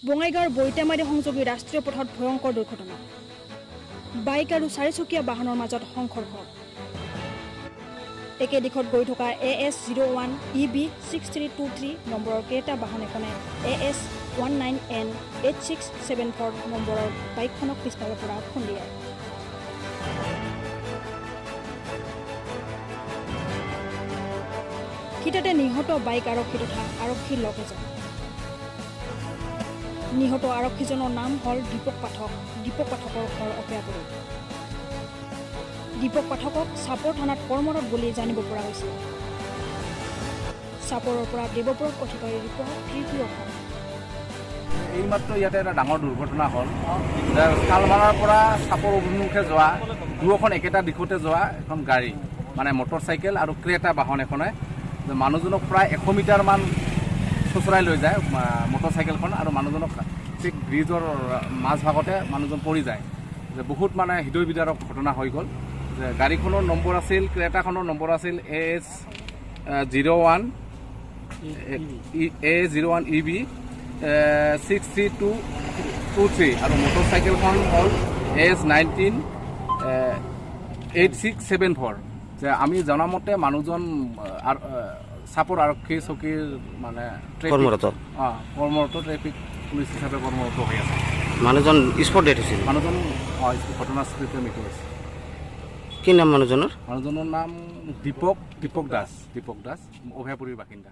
বঙাইগাঁৱৰ বৈতামাৰী সংযোগী ৰাষ্ট্ৰীয় পথত ভয়ংকৰ দুৰ্ঘটনা। বাইক আৰু চাৰিচকীয়া বাহনৰ মাজত সংঘৰ্ষ। একে দিশত গৈ থকা AS 01 EB 6323 নম্বৰৰ ক্ৰেটা বাহন এখনে AS 19 N 8674 নম্বৰৰ বাইকখনক পিছফালৰ পৰা খুন্দিয়ায়। থিতাতে নিহত বাইক আৰক্ষী তথা আৰক্ষীৰ লগ এজন। নিহত আৰক্ষীজনৰ নাম হ'ল দীপক পাঠক। দীপক পাঠকৰ ঘৰ অভয়াপুৰীত। দীপক পাঠকক চাপৰ থানাত কৰ্মৰত বুলি জানিব পৰা হৈছে। চাপৰৰ পৰা দেৱব্ৰত অধিকাৰীৰ ৰিপৰ্ট, টিভি অসম। এইমাত্ৰ ইয়াতে এটা ডাঙৰ দুৰ্ঘটনা হ'ল। শালমাৰাৰ পৰা চাপৰ অভিমুখে যোৱা দুয়োখন একেটা দিশতে যোৱা এখন গাড়ী, মানে মটৰ চাইকেল আৰু ক্ৰেটা বাহন এখনে মানুহজনক প্ৰায় 100 মিটাৰমান চোঁচৰাই লৈ যায় মটৰ চাইকেলখন, আৰু মানুহজনক ঠিক ব্ৰিজৰ মাজভাগতে মানুহজন পৰি যায়। যে বহুত মানে হৃদয় বিদাৰক ঘটনা হৈ গ'ল। যে গাড়ীখনৰ নম্বৰ আছিল, ক্ৰেটাখনৰ নম্বৰ আছিল AS 01 EB 63223, আৰু মটৰ চাইকেলখন হ'ল AS 19 8674। যে আমি জনামতে মানুহজন চাপৰ আৰক্ষী চকীৰ মানে কৰ্মৰত, কৰ্মৰত ট্ৰেফিক পুলিচ হিচাপে কৰ্মৰত হৈ আছে। মানুহজন স্পট ডেথ হৈছিল। মানুহজন ঘটনাস্থলীতে মৃত্যু হৈছে। কি নাম মানুহজনৰ? মানুহজনৰ নাম দীপক দাস, অভয়াপুৰীৰ বাসিন্দা।